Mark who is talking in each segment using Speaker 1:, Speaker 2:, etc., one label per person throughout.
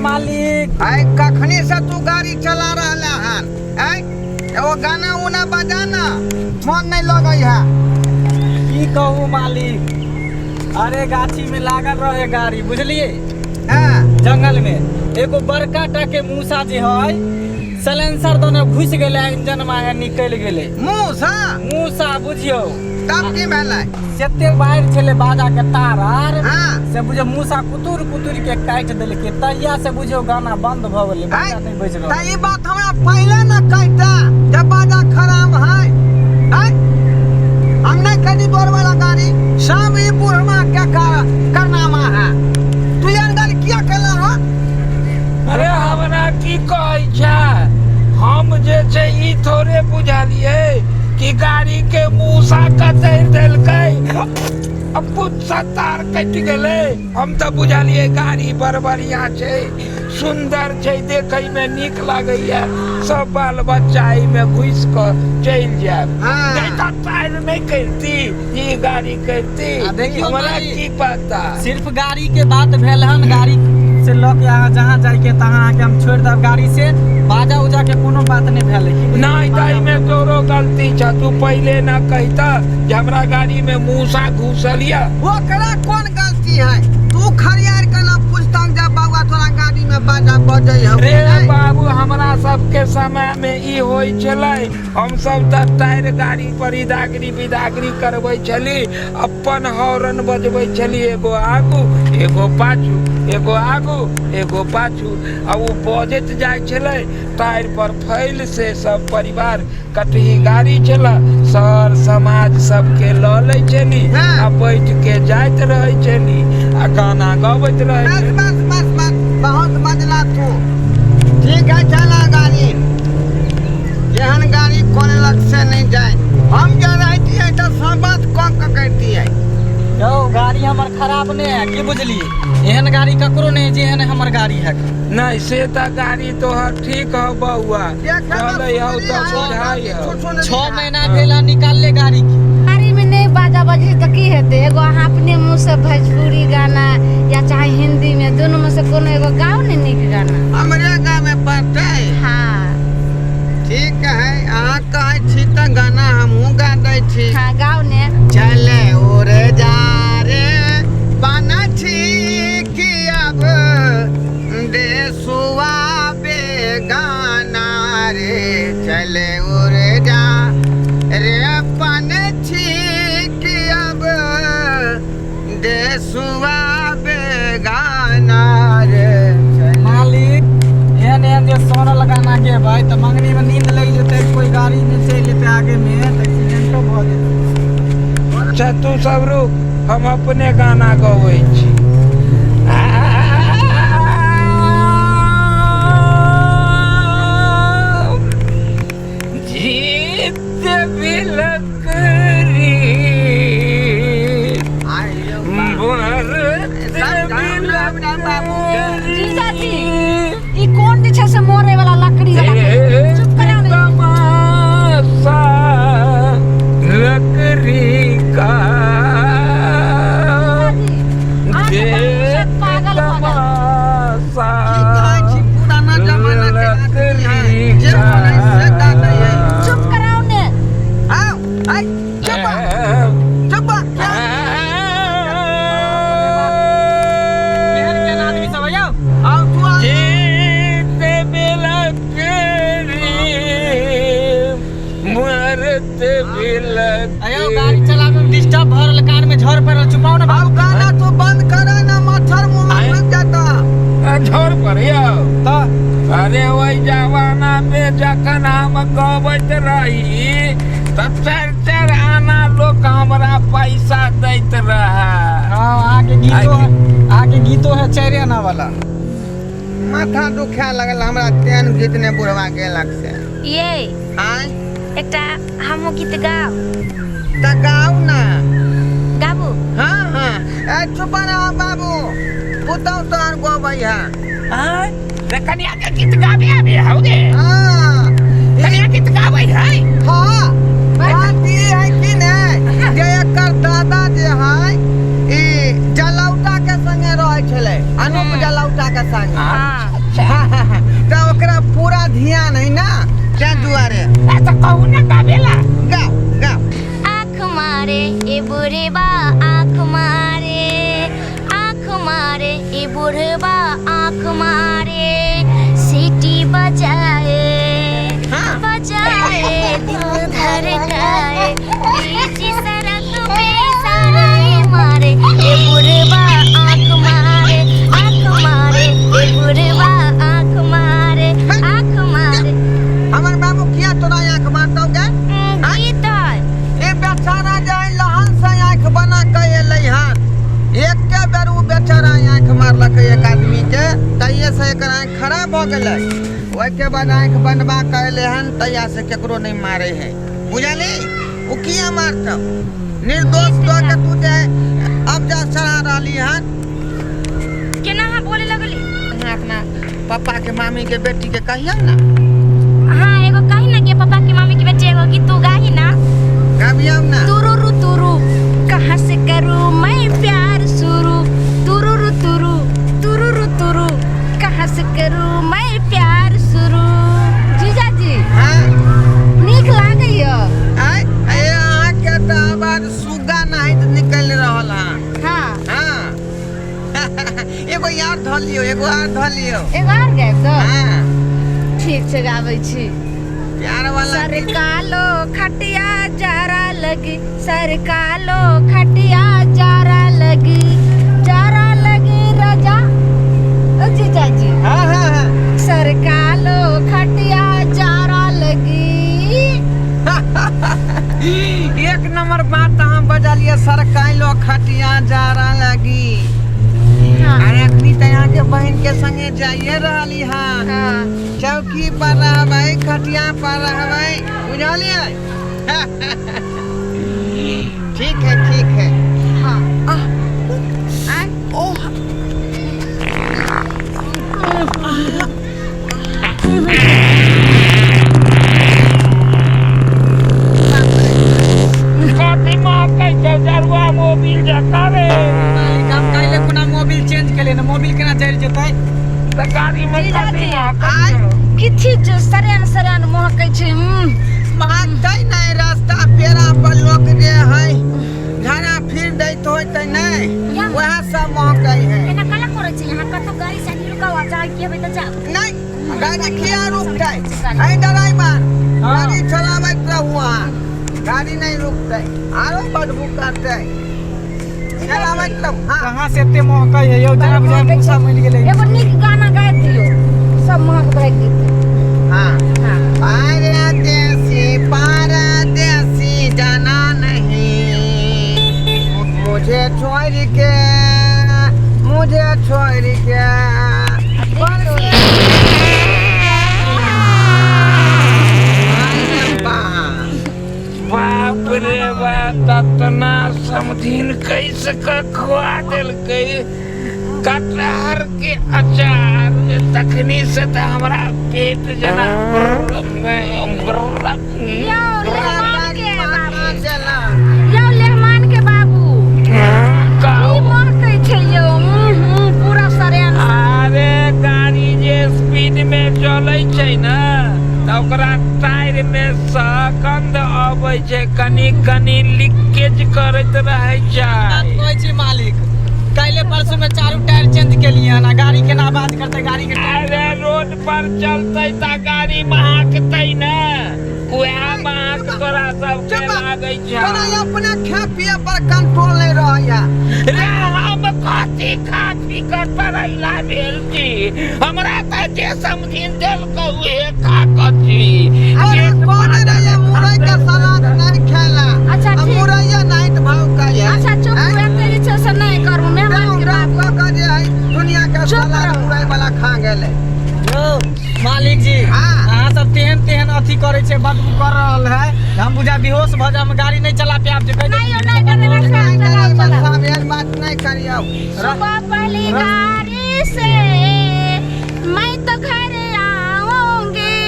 Speaker 1: मालिक।
Speaker 2: आइ कखनी से तू गाड़ी चला रहला हन? आइ एगो गाना उना बजा ना, मन नहीं लगै है।
Speaker 1: की कहू मालिक, अरे गाछी में लागल रहे गाड़ी, बुझलिए?
Speaker 2: हाँ।
Speaker 1: जंगल में एगो बड़का टा के मूसा जे है सलेंसर दोने घुस गेलै, इंजन में निकल गेलै।
Speaker 2: मूसा?
Speaker 1: मूसा बुझियौ।
Speaker 2: तब की भेलै?
Speaker 1: सेते बाहर छलै बाजा के तार आर।
Speaker 2: हाँ।
Speaker 1: से बुझियौ मूसा कुतुर कुतुर के काटि देलकै, तहिया से बुझियौ गाना बंद भऽ गेलै, बाजा नहि बजि रहल।
Speaker 2: तऽ ई बात हमरा पहिले न कहिता जब बाजा खराब है। आँय? हम नहीं खरीदी तोर वाला गाड़ी, सब ई बुढ़वा के करनामा है। तू एहन गाड़ी किया केला हो?
Speaker 3: अरे हमरा की कहै छै, हम जे छै ई थोड़े बुझलियै कि गाड़ी के मूसा कतरि देलकै आ पुच्छा तार कटि गेलै। हम तऽ बुझलियै गाड़ी बड़ बढ़िया छै, सुन्दर छै, देखै में नीक लागैया, सब बाल बच्चा एहिमे घुसि कऽ चलि जायब।
Speaker 2: हाँ।
Speaker 3: नहि तऽ टायर नहि करिती, ई गाड़ी करिती।
Speaker 1: आ देखियौ
Speaker 3: हमरा
Speaker 1: मालिक।
Speaker 3: की पता।
Speaker 1: सिर्फ गाड़ी के बात भेल हन, गाड़ी से लऽ के अहाँ जहाँ जाइके तहाँ अहाँके हम छोड़ि देब। गाड़ी से बाजा उजा के कोनो बात नहि भेल की बुझलियै?
Speaker 3: नहि तऽ एहिमे तोरो गलती छह, तू पहिले न कहितह जे हमरा गाड़ी में मूसा घुसल यऽ।
Speaker 2: ओकरा कोन गलती है? तू खरियार के ना पूछतक जब बाबा तोरा गाड़ी में बाजा बजै हौ।
Speaker 3: रे बाबू, हमरा सबके समय में ई होइ छलै, हम सब तऽ टायर गाड़ी पर इदागरी बिदागरी करबै छली, अपन हॉर्न बजबै छली, एगो आगू एगो पाछू, एगो आगू एगो पाछू, आ ओ बजैत जाइ छलै टायर पर फैल से सब परिवार कटही गाड़ी छलै, सर समाज सबके लऽ लै छली।
Speaker 2: हाँ।
Speaker 3: आ बैठ के जाइत रहै छली आ गाना गबैत रहै
Speaker 2: बस
Speaker 3: छली।
Speaker 2: बस बस बस, बहुत बजला तू। ठीक है, चला गाड़ी। एहन गाड़ी कोन लग से नहीं जाए। हम जे रहतियै तऽ सब बात कऽ के करितियै।
Speaker 1: यौ, गाड़ी हमर खराब नहि है, की बुझलियै? एहन गाड़ी ककरो नहि है जे एहन हमर गाड़ी है।
Speaker 3: नहि से तऽ गाड़ी तोहर ठीक हौ बौआ, चलै हौ तऽ बुझाइ हौ।
Speaker 1: 6 महीना भेल हन निकालले गाड़ी के।
Speaker 4: गाड़ी में नहीं बाजा बजे तऽ की हेतै? एगो अहाँ अपने मुँह से भोजपुरी गाना या चाहे हिंदी में, दोनों में से कोनो एगो गाओ ने नीक गाना।
Speaker 2: हमरे गामे पड़तै?
Speaker 4: हाँ।
Speaker 2: ठीक है, अहाँ कहै छी तऽ गाना हमहूँ गा दै छी।
Speaker 4: हाँ, गाओ ने।
Speaker 2: चले उड़ जा रे पनछी की अब देसुआ बेगाना रे, चले उड़ जा रे पनछी की अब देसुआ बेगाना रे, चले।
Speaker 1: मालिक, एहन एहन जे सोनल गाना गेबै तऽ मंगनी में नींद लागि जेतै, कोई गाड़ी में चलि जेतै आगे में तऽ एक्सीडेंटो भऽ जेतै।
Speaker 3: अच्छा तू सब रुक, हम अपने गाना गबै छी। जीत बिलकरी
Speaker 2: आइयो बाबू।
Speaker 4: जीजाजी, ई कोन जे छै से मोरे वाला लकड़ी वाला? चुप कराओ ने।
Speaker 3: तमाशा लकड़ी का।
Speaker 4: जीजाजी, अहाँके बाबू सब पागल भऽ गेल।
Speaker 3: तमाशा
Speaker 2: की कहै छी, पुराना जमाना के आदमी है, जे मन है से गा दै है।
Speaker 4: चुप कराओ ने।
Speaker 2: आओ, आइ, चुप, चुप।
Speaker 1: केहन केहन आदमी सब है यौ?
Speaker 2: आओ तू आ।
Speaker 3: जीत बिलकरी मरत
Speaker 1: अयो,
Speaker 3: बिलकरी।
Speaker 1: गाड़ी चलाबे में डिस्टर्ब भऽ रहल, कान में झड़ पड़ि रहल, चुपाओ ने।
Speaker 2: आउ गाना तू बंद कर ना, मच्छर मुंह में घुस जाता।
Speaker 3: झोर पर यौ।
Speaker 1: तऽ
Speaker 3: अरे ओहि जमाना में जखन हम गबैत रही तऽ चारि चारि आना लोक हमरा पैसा दैत रहै।
Speaker 1: हाँ, अहाँके गीतो है, अहाँके गीतो है 4 आना वाला।
Speaker 2: माथा दुखाए लगल हमरा तेहन गीत ने बुढ़वा गेलक से।
Speaker 5: ये
Speaker 2: आय।
Speaker 5: एकटा हमहूँ गीत गाउ?
Speaker 2: तऽ गाउ ना।
Speaker 5: गाबू?
Speaker 2: हाँ हाँ, ए चुप रह बाबू, पुतहु तोहर गबै है।
Speaker 3: आँय रे, कनिया के गीत गाबे आबे हौ रे?
Speaker 2: हाँ।
Speaker 3: कनिया गीत गाबै है?
Speaker 2: हाँ, बात ई है कि ने जे एकर दादा जे है ई जलौटा के संगे रहै छलै, अनूप जलौटा के संगे।
Speaker 5: हाँ।
Speaker 2: खराब भऽ गेलै। ओहिके बाद आँखि बनबा कऽ अयलै हन, तहिया से केकरो नहि मारै है, बुझली? ओ किया मारतौ? निर्दोष दऽ के तू जे अब जा सड़ा रहली हन।
Speaker 5: केना अहाँ बोले लगली?
Speaker 2: अहाँ अपना पप्पा के मामी के बेटी के कहियौ ने।
Speaker 5: हाँ, एगो कही ना कि पापा के मामी के बेटी एगो गीत तू गाही ना।
Speaker 2: गाबियौ ने।
Speaker 4: तुरुरु तुरु कहाँ से करूँ मैं प्यार शुरू, तुरुरु तुरु तुरुरु तुरु कहाँ से करूँ मैं प्यार शुरू। जीजाजी।
Speaker 2: हाँ।
Speaker 4: नीक लागैया?
Speaker 2: आय ए, अहाँके तऽ आवाज सुग्गा नाहित निकलि रहल हँ।
Speaker 4: हाँ।
Speaker 2: हाँ, एगो यार धऽ लियौ, एगो आर धऽ लियौ।
Speaker 4: एगो आर गायब तऽ?
Speaker 2: हाँ।
Speaker 4: ठीक छै, गाबै छी।
Speaker 2: प्यार वाला।
Speaker 4: सरकालो खटिया जरा लगी, सरकालो खटिया जरा लगी, जरा लगी रजा। ओ जीजाजी।
Speaker 2: हाँ हाँ हाँ।
Speaker 4: सरकालो खटिया जरा लगी।
Speaker 2: एक नंबर बात अहाँ बजलियै, सरकाइलो खटिया जारा लगी।
Speaker 4: हाँ।
Speaker 2: अरे अखनी तऽ अहाँके बहिन के संगे जाइए रहली हन।
Speaker 4: हाँ।
Speaker 2: चौकी पर रहबै, खटिया पर रहबै, बुझलियै? ठीक है, ठीक है।
Speaker 4: हाँ। आय।
Speaker 2: ओह।
Speaker 3: कथी महकै छौ जरुआ मोबिल जकाँ रे?
Speaker 1: मालिक, हम काल्हि कोना मोबिल चेंज केलियै ने, मोबिल केना जरि जेतै?
Speaker 3: तऽ गाड़ी मे कथी
Speaker 4: जीजाजी।
Speaker 3: महकै
Speaker 2: आय।
Speaker 3: छौ?
Speaker 4: किथी जे सरेन सरेन महकै छै।
Speaker 2: महकतै नहि? रास्ता पेड़ा पर लोक जे है झाड़ा फिर दैत होतै नहि, वएह सब महकै है।
Speaker 5: एना काला करै छै यहाँ? कतौ गाड़ी से रुकाओ, जाय के हेबै तऽ जाउ।
Speaker 2: नहि, गाड़ी किया रुकतै? है ड्राइवर।
Speaker 1: हाँ।
Speaker 2: गाड़ी चलाबैत रहू अहाँ, गाड़ी नहि रुकतै, आरो बदबू करतै, चलाबैत रहू। हाँ।
Speaker 1: कहाँ से एते महकै है यौ? जेना बुझाइ मूसा मरि गेलै।
Speaker 4: एगो नीक गाना गाबि दियौ, सब महक भागि जेतै।
Speaker 2: हाँ।
Speaker 4: हाँ।
Speaker 2: परदेसी परदेसी जाना नहीं मुझे छोड़ के, मुझे छोड़ के परदेसी।
Speaker 3: बाप रे बाप, ततना समधिन कैसे के खुआ देलकै कटहर के अचार, तखनी से तऽ हमरा पेट जेना
Speaker 4: यौ लेहमान के बाबू, यौ लेहमान के बाबू, की महकै छै यौ? पूरा सरेन।
Speaker 3: अरे गाड़ी जे स्पीड में चलै छै ने, तऽ ओकरा टायर में सँ गंध अबै छै, कनि कनि लीकेज करैत रहै छै।
Speaker 1: बात कहै छी मालिक, काल्हि परसू में चारू टायर चेंज केलियै हन आ गाड़ी केना आवाज करतै? गाड़ी के टायर
Speaker 3: अरे रोड पर चलतै तऽ गाड़ी महकतै ने, उएह महक तोरा सबके
Speaker 2: चुप।
Speaker 3: लागै छै।
Speaker 2: तोरा अपना खा पिए पर कंट्रोल नहीं रहैया।
Speaker 3: रे, हम कथी खा पी कऽ तरैला भेल छी? हमरा तऽ जे समझिन देलकौ उहे खा कऽ छी।
Speaker 2: अरे कौन रहिए मुरई के सलाद नहीं खेला?
Speaker 4: अच्छा,
Speaker 2: आ
Speaker 4: ठीक।
Speaker 2: मुरैया नहीं तो भाव का है।
Speaker 4: अच्छा चुप, एते जे छै से नहि करू मेहमान के बाबू।
Speaker 2: के जे है दुनिया के
Speaker 4: चुप
Speaker 2: सलाद
Speaker 4: रहू।
Speaker 2: मुरई वाला खा गेलै।
Speaker 1: यौ मालिक जी।
Speaker 2: हाँ।
Speaker 1: अहाँ सब तेहन तेहन अथी करै छै, बदबू कर रहल है, हम बुझा बेहोश भऽ जाब, गाड़ी नहि चला पायब जे कहि।
Speaker 4: नहीं यौ, नहीं डरेबा साहब, चलाउ चलाउ।
Speaker 2: साहब, एहन बात नहीं करियौ।
Speaker 4: सुबह पहली गाड़ी से मैं तो घर आऊंगी।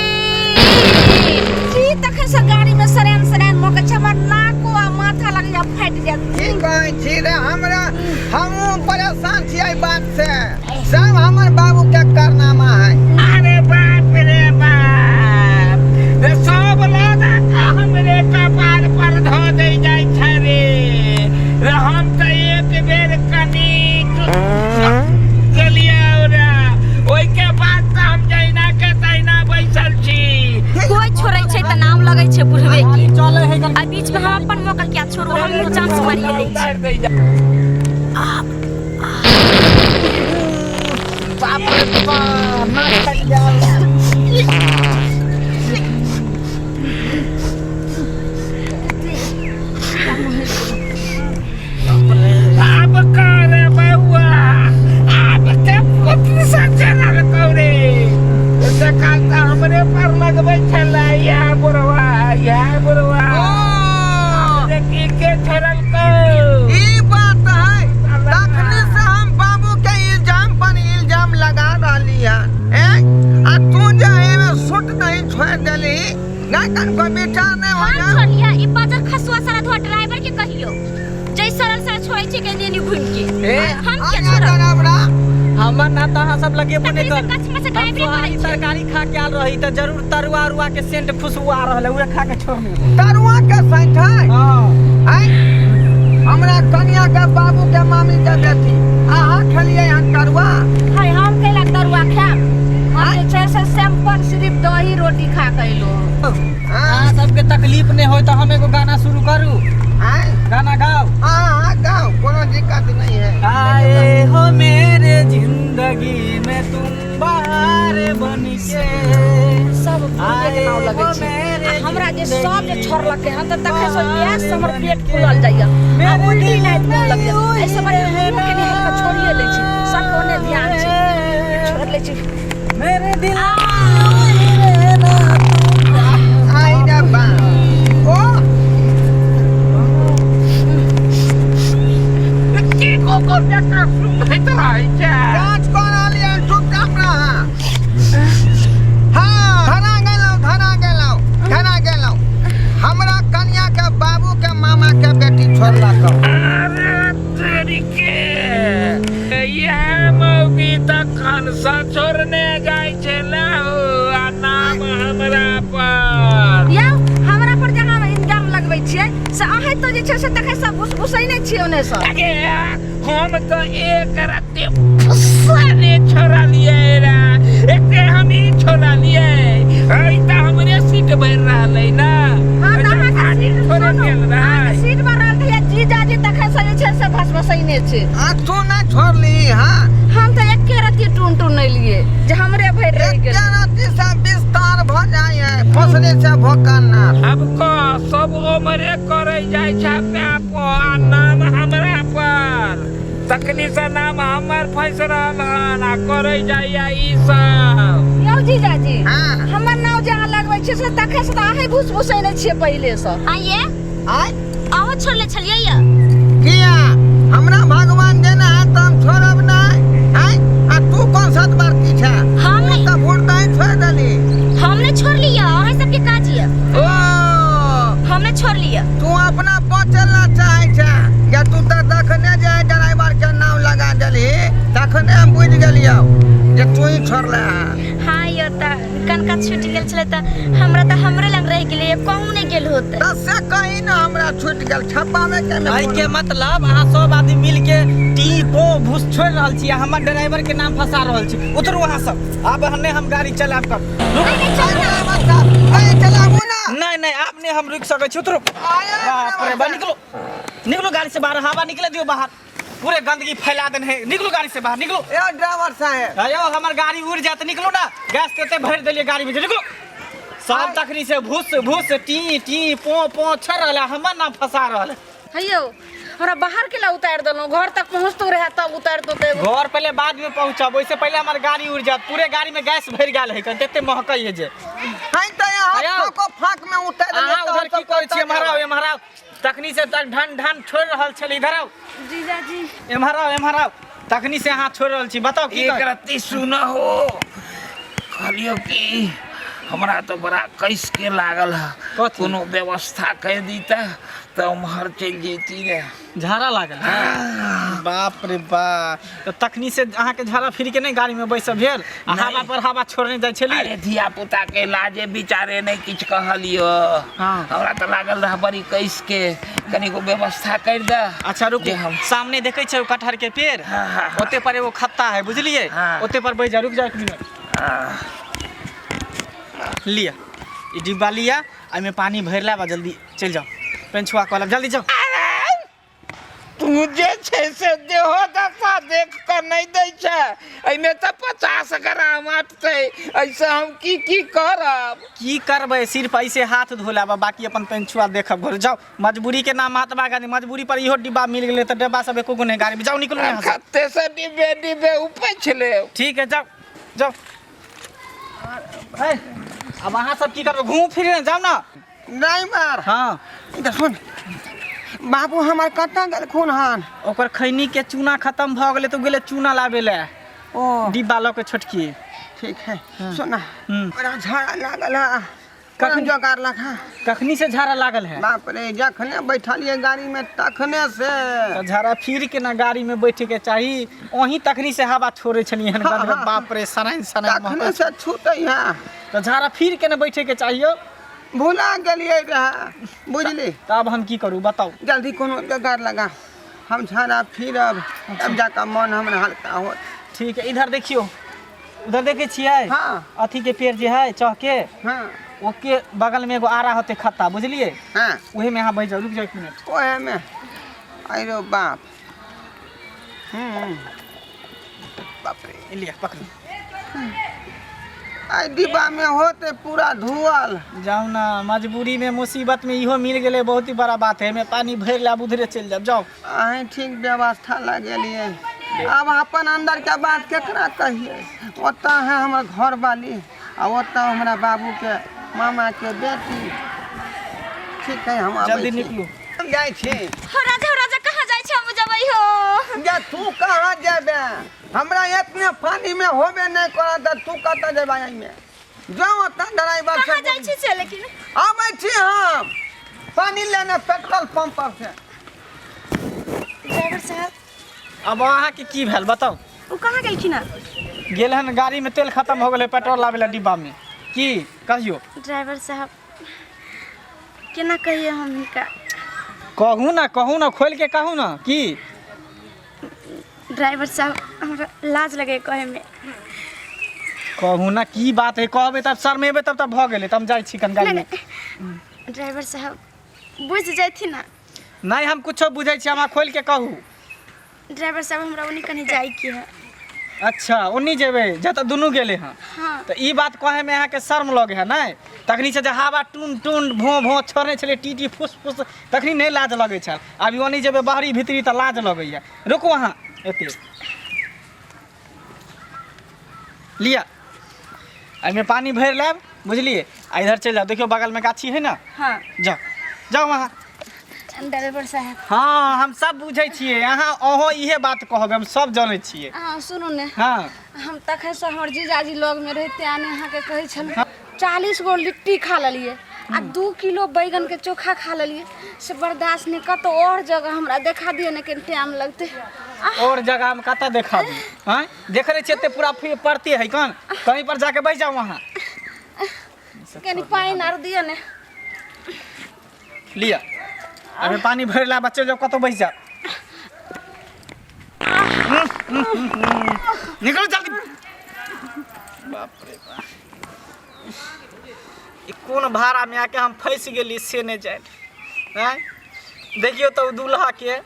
Speaker 4: की तखन से गाड़ी में सरेन सरेन मौका छै, हमर नाको आ माथा लगैया फाटि जायत।
Speaker 2: की कहै छी रे, हमरा हमहूँ परेशान छी एहि बात से, सब हमर बाबू के कारनामा है।
Speaker 3: अरे बाप रे बाप रे, सब लदा के हमरे कपार पर धऽ दै जाइ छै रे। रे, हम तऽ एक बेर कनिक गेलियै रे, ओहिके बाद तऽ हम जहिना के तहिना बैसल छी।
Speaker 5: कोई छोड़ै छै तऽ नाम लगै छै बुढ़वे के।
Speaker 1: चलै है।
Speaker 5: आ बीच में हम अपन मौका क्या छोड़ू? हमहूँ चांस मारिए दै छी।
Speaker 3: उतारि दै जाइ।
Speaker 1: बाप रे बाप, नाक कटि गेल।
Speaker 3: आब कर बौआ, आब के पुत्र से चलल कौरे।
Speaker 2: विचार नहीं
Speaker 5: हम
Speaker 2: होया
Speaker 5: छोड़लियै ई बाजर खसुआ सारा धोआ ड्राइवर के कहियो जै सरल सारा छोड़ै छै के नेनी घुमि के
Speaker 1: ए
Speaker 5: हम किया
Speaker 2: आया
Speaker 5: छोड़ब
Speaker 2: डरावरा
Speaker 1: हमर ना तऽ अहाँ सब लगेबो नहि
Speaker 5: तखनी से
Speaker 1: कर
Speaker 5: कच्छ में से
Speaker 1: हम
Speaker 5: ड्राइवरे
Speaker 1: सोहारी
Speaker 5: करै छै
Speaker 1: तरकारी खा के आयल रही तऽ जरूर तरुआ उरुआ के सेंट खुशबू आ रहल है उहे खा के छोड़ने
Speaker 2: तरुआ के सैठ है
Speaker 1: हाँ
Speaker 2: आँय? हमरा कनिया के बाबू के मामी के बेटी अहाँ खेलिए हन तरुआ
Speaker 4: हाय हम कैला तरुआ खायब हम जे छै से सिंपल सिर्फ दही रोटी खा के अयलहुँ
Speaker 2: हाँ?
Speaker 1: अहाँ सबके तकलीफ नहि होय तऽ हम एगो गाना शुरू करू
Speaker 2: आँय?
Speaker 1: गाना गाओ
Speaker 2: हाँ हाँ गाओ कोनो दिक्कत नहीं है
Speaker 1: आए हो मेरे जिंदगी में तुम बाहर बन के
Speaker 4: सब भूखे के नाव लगै छै आ हमरा जे सब जे छोड़लकै हन तऽ तखन से गैस से हमर पेट फूलल जाइए आ उल्टी नाइत मोन लगैए एहिसँ बढ़िआँ हमहूँ कनि हल्का छोड़िए लै छी सबके ओने ध्यान छै छोड़ि लै छी
Speaker 1: मेरे दिल
Speaker 2: आई रे बा ओ
Speaker 3: की को को जका सुनैत रहै छै
Speaker 2: जांच कर रहलियै हन चुपचाप रह हाँ धरा गेलहुँ धरा गेलहुँ धरा गेलहुँ हमरा कनिया के बाबू के मामा के बेटी छोड़लक
Speaker 3: अरे तेरी के इएह मौगी तखन सँ छोड़ने जाइ छै ने हो आ नाम हमरा पर
Speaker 4: यौ हमरा पर जे अहाँ इल्जाम लगबै छियै से अहाँ तऽ जे छै से तखन सब घुसघुसैने छियै ओने से
Speaker 3: अगे हम तऽ एक रत्ती फुस्सा ने छोड़लियै रे एते हम ही छोड़लियै ऐ तऽ हमरे सीट भरि रहलै ने
Speaker 4: हाँ तऽ अहाँके
Speaker 3: आगे
Speaker 4: सीट
Speaker 3: थोड़े
Speaker 4: सुनू,
Speaker 3: गेल रहै
Speaker 4: अहाँके सीट पर रहल तऽ जीजाजी तखन से जे छै से भसभसैने छै
Speaker 2: आ तू नहि छोड़ली हाँ
Speaker 4: हम तऽ एके रत्ती टून टून एलियै जे हमरे भरि रहि गेल
Speaker 2: एके रत्ती से विस्तार भऽ जाइ है फसले से भोकना
Speaker 3: अब कह सब ओमरे करे जाइ छै अपने आप आ नाम हमरा पर तखनी से नाम हमर फंसि रहल हन आ करे जाइया ई सब
Speaker 4: यौ जीजाजी
Speaker 2: हाँ।
Speaker 4: हमर नाव जे अहाँ लगबै छियै से तखन से तऽ अहीं घुस घुसैने छियै पहिले से
Speaker 5: आइए
Speaker 2: आय
Speaker 5: अहूँ छोड़ले छलियै या
Speaker 2: किया हमरा भगवान देना है तो हम छोड़ब नहीं आय आ तू कौन सतबरती छै
Speaker 5: हम
Speaker 2: तू
Speaker 5: नहीं
Speaker 2: तऽ वोट नहीं छोड़ देली
Speaker 5: हम नहीं छोड़ लिया अहाँ सबके काज ये
Speaker 2: ओ
Speaker 5: हम नहीं छोड़ लिया
Speaker 2: तू अपना बचल ना चाहे छै या तू तऽ तखने जे ड्राइवर के नाम लगा देलही तखने हम बुझि गेलियौ जे तू ही छोड़ले हँ
Speaker 5: हाँ यो त कनका छूट गेल छलै त हमरा त हमरे लग रह गेलै कहूँ नहीं गेल होते
Speaker 2: तऽ से कहीं ना हमरा छूटि गेल छप्पामे के
Speaker 1: एहि के मतलब अहाँ सब आदमी मिल के टी पो भूस छोड़ि रहल छी आ हमर ड्राइवर के नाम फंसा रहल छी उतरू अहाँ सब आब हने हम गाड़ी चलायब कब
Speaker 2: चलाबू ना
Speaker 1: नहीं नहीं आब नहीं हम रुकि सकै छी उतरू बाप रे बा निकलो निकलो गाड़ी से बाहर हवा निकले दियो बाहर पूरे गंदगी फैला देने है निकलो गाड़ी से बाहर निकलो
Speaker 2: ए ड्राइवर साहेब
Speaker 1: अयो हमर गाड़ी उड़ जात निकलो ना गैस के एते भरि देलिए गाड़ी में निकलो सब तखनी से भूस भूस टी टी पो पो छड़ रहल है हमर नाम फंसा रहल है
Speaker 4: हैयौ हमरा बाहर के ला उतारि देलहुँ घर तक पहुँचतो रहे तब उतारि देतै
Speaker 1: घर पहले बाद में पहुंचब ओइसे पहले हमर गाड़ी उड़ जात पूरे गाड़ी में गैस भरि गेल है कते महकै है जे
Speaker 2: है तऽ यहाँ
Speaker 1: अयो।
Speaker 2: फाको फाक में उतारि देलियै
Speaker 1: अहाँ
Speaker 2: तऽ
Speaker 1: उधर की
Speaker 2: हमसब
Speaker 1: करै छी
Speaker 2: कतऽ
Speaker 1: एम्हर आउ
Speaker 2: जेबै?
Speaker 1: एम्हर आउ तखनी से तक ढन ढन छोड़ि रहल छलै इधर आउ
Speaker 4: जीजाजी
Speaker 1: एम्हर आउ एम्हर आउ तखनी से अहाँ छोड़ि रहल छी बताउ की
Speaker 3: एक
Speaker 1: कर
Speaker 3: रत्ती सुन हो कहलियौ कि हमरा तऽ बड़ा कैस के लागल है
Speaker 1: कथी?
Speaker 3: कोनो व्यवस्था कर दीता तऽ उम्हर चलि जैती रे
Speaker 1: झाड़ा लागल है बाप रे बाप तऽ तखनी से अहाँके झाड़ा फिर के नहि गाड़ी में बैसब भेल आ
Speaker 3: नहि।
Speaker 1: हवा पर हवा छोड़ने जाइ छली
Speaker 3: अरे धिया पुता के लाजे बिचारे नहि किछु कहलियो
Speaker 1: हाँ।
Speaker 3: हमरा तऽ लागल रह बड़ी कैस के कनिको व्यवस्था कर दे
Speaker 1: अच्छा रुकू
Speaker 3: जे हम
Speaker 1: सामने देखै छै ओ कटहर के पेड़
Speaker 3: हाँ, हाँ, हाँ।
Speaker 1: ओते पर एगो खत्ता है बुझलिए
Speaker 3: हाँ।
Speaker 1: ओते पर बैठ जा रुक जा एक मिनट
Speaker 3: हाँ।
Speaker 1: लिअ ई डिब्बा लिअ एहिमे पानी भरि लाब आ जल्दी चलि जाउ पेन छुआ कऽ लाब जल्दी जाउ
Speaker 3: तू जे छै से देहो दशा देख कऽ नहि दै छै एहिमे तऽ 50 ग्राम अटतै एहिसँ हम की की करब
Speaker 1: की करबै सिर्फ ऐसे हाथ धो लेब आ बाकी अपन पेंचुआ देखब घर जाउ मजबूरी के नाम महात्मा गांधी मजबूरी पर इहो डिब्बा मिल गेलै तऽ डिब्बा सब एको गो नहि गाड़ी में जाउ निकलू यहाँ से
Speaker 3: कते से डिब्बे डिब्बे उपछि लेब
Speaker 1: ठीक है जाउ जाउ है, अब अहाँ सब की करबै घूम फिर जाउ ना
Speaker 2: ड्राइवर
Speaker 1: हाँ
Speaker 2: इधर सुन बाबू हमर कतऽ गेलखुन हन
Speaker 1: ओकर खैनी के चूना खत्म भऽ गेलै तऽ ओ गेलै चूना लाबै लए
Speaker 2: ओ
Speaker 1: डिब्बा लऽ के छोटकी
Speaker 2: ठीक है सुन ना
Speaker 1: हम्म।
Speaker 2: बड़ा झाड़ा लागल है कखन जोगाड़ लगा?
Speaker 1: कखनी से झाड़ा लागल है?
Speaker 2: बाप रे, जखने बैठलिए गाड़ी में तखने से।
Speaker 1: तऽ झाड़ा फिर के ना गाड़ी में बैठे के चाही, वहीं तखनी से हवा छोड़े छलिए हन गंध, बाप रे सराइन सराइन
Speaker 2: तखने
Speaker 1: महकै।
Speaker 2: से छूटे है।
Speaker 1: तऽ झाड़ा फिर के ना बैठे के चाहियो।
Speaker 2: भुला गेलिए रहे, बुझली?
Speaker 1: तऽ आब हम की करू बताउ?
Speaker 2: जल्दी कोनो जोगाड़ लगा, हम झाड़ा फिरब तब जाकर मन हमरा हल्का होत।
Speaker 1: ठीक है, इधर देखियो, उधर देखे छियै?
Speaker 2: हाँ।
Speaker 1: अथी के पेड़ जे है चह के,
Speaker 2: हाँ,
Speaker 1: ओके बगल में एगो आरा होते खत्ता, बुझलिए?
Speaker 2: हाँ।
Speaker 1: ओहे में अहाँ बैठ जाउ। रुक जाउ एक मिनट।
Speaker 2: ओहे में? अरे बाप, बाप रे।
Speaker 1: लिअ पकड़ू।
Speaker 2: आई डिब्बा में होते पूरा धुआल।
Speaker 1: जाउ ना, मजबूरी में मुसीबत में इहो मिल गेलै, बहुत ही बड़ा बात है। एमे पानी भरि लाब, उधरे चलि जाब, जाउ।
Speaker 2: अहीं ठीक व्यवस्था लगेलिए। अब अपन अंदर के बात केकरा कहिए? ओतऽ है हमर घर वाली आ ओतऽ हमरा बाबू के मामा के बेटी। ठीक है, हम आबै
Speaker 1: जल्दी
Speaker 2: छी।
Speaker 1: निकलू।
Speaker 2: हम जाइ छी।
Speaker 4: हो राजा, हो राजा, कहाँ जाइ छै? हम जबै हो।
Speaker 2: जा, तू कहाँ जेबे? हमरा इतने पानी में होबे नहीं करत तऽ तू कतऽ जेबे एहिमे? जाओ ओतऽ ड्राइवर से।
Speaker 4: कहाँ जाइ छी से लेकिन?
Speaker 2: आबै छी हम पानी लेने पेट्रोल पंप पर से।
Speaker 5: ड्राइवर साहब।
Speaker 1: अब अहाँके की भेल बताउ?
Speaker 5: ओ कहाँ गेलखिन हँ?
Speaker 1: गेल हन, गाड़ी में तेल खत्म हो गेलै, पेट्रोल लाबै लए डिब्बा में। की कहियो?
Speaker 5: ड्राइवर साहब, केना कहिए हम हिनका?
Speaker 1: कहू ना, कहू ना, खोलि के कहू ना की।
Speaker 5: ड्राइवर साहब, हमरा लाज लगे कहे में।
Speaker 1: कहू ना, की बात है? कहबै तब शर्मेबै तब तब भऽ गेलै। तऽ हम जाइ छी कन गाड़ी
Speaker 5: नहीं
Speaker 1: में।
Speaker 5: नहीं, ड्राइवर साहब, बुझ जाथिन ना।
Speaker 1: नहीं, हम कुछो बुझै छी, हमरा खोलि के कहू।
Speaker 5: ड्राइवर साहब, हमरा ओनी कहीं जाए के है।
Speaker 1: अच्छा, ओन्नी जेबै जतऽ दुनू गेलै हँ?
Speaker 5: हाँ।
Speaker 1: तऽ ई बात कहैमे अहाँके शर्म लगे है? नहि तखनी से जे हवा टून टून भों भों छोड़ने छलै, टी टी फुस फुस, तखनी नहि लाज लगै छल। आब ओनी जेबै बाहरी भीतरी तऽ लाज लगैया। रुकू अहाँ एते, लिअ, एहिमे पानी भरि लेब, बुझलिए? आ इधर चलि जाउ, देखियौ बगलमे गाछी है ने।
Speaker 5: हाँ।
Speaker 1: जाउ जाउ अहाँ।
Speaker 5: ड्राइवर साहब।
Speaker 1: हाँ, हम सब बुझै छियै, अहाँ अहो इहे बात कहबै, हम सब जनै छियै।
Speaker 4: अहाँ सुनू ने।
Speaker 1: हाँ।
Speaker 4: हम तखन से हमर जीजाजी लग में रहिते आने अहाँके कहै छलहुँ, 40 गो लिट्टी खा लेलियै आ 2 किलो बैगन के चोखा खा लेलियै, से बर्दाश्त नहि। कतौ और जगह हमरा देखा दिअ ने, कनि टाइम लगतै।
Speaker 1: और जगह हम कतऽ देखा दी? आँय, देख रहे छियै एते पूरा परती है, कन कहीं पर जाके बैठ जाउ अहाँ।
Speaker 4: कनि पानि आर दिअ ने।
Speaker 1: लिअ, अभी पानी भरि ला, बच्चे जाओ, कतौ बैस जाओ, निकलो जल्दी। बाप रे बाप, ई कोन भाड़ा में आके हम फंसि गेली से नहि जानि। आँय, देखियौ तऽ ओ दूल्हा के,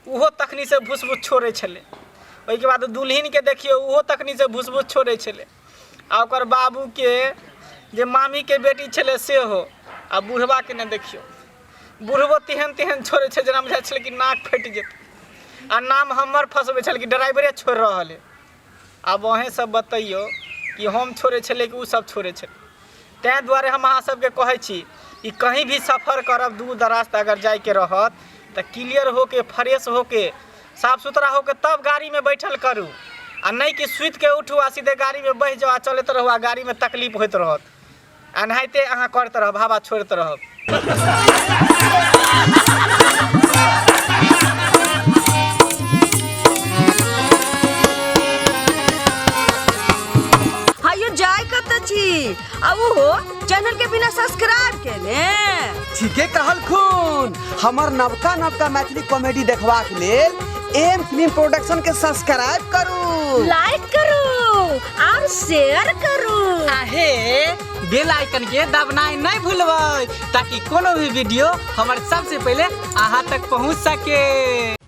Speaker 1: ओहो तखनी से भूस भूस छोड़ै छलै। ओहिके बाद दुल्हिन के देखियौ, ओहो तखनी से भूस भूस छोड़ै छलै। आ ओकर बाबूके जे मामीके बेटी छलै सेहो, आ बुढ़बाके ने देखियौ, बुढ़बो तेहन तेहन छोड़ै छै जेना बुझाइ छलै कि नाक फटि जेतै। आ नाम हमर फँसबै छलै कि ड्राइवरे छोड़ि रहल हइ। आब अहेँ सब बतैयौ कि हम छोड़ै छलियै कि ओ सब छोड़ै छलै? ताहि दुआरे हम अहाँ सबके कहै छी कि कहीं भी सफर करब, दूर दराज तक अगर जाइके रहत तऽ क्लियर होके, फ्रेश होके, साफ सुथरा होके तब गाड़ीमे बैठल करू, आ नहि कि सुतिके उठू आ सीधे गाड़ीमे बैस जाउ आ चलैत रहू आ गाड़ीमे तकलीफ होइत रहत, एनाहिते अहाँ करैत रहब, हवा छोड़ैत रहब।
Speaker 6: हायो, जाय कतऽ छी आ ओहो चैनल के बिना सब्सक्राइब केने?
Speaker 2: ठीके कहलखुन। हमर नवका नवका मैथिली कॉमेडी देखबाक लेल एम फिल्म प्रोडक्शन के सब्सक्राइब करू,
Speaker 4: लाइक करू और शेयर करू।
Speaker 1: आहे बेल आइकन के दबनाइ नहि भूलबै, ताकि कोनो भी वीडियो हमर सबसे पहिले अहाँ तक पहुँच सके।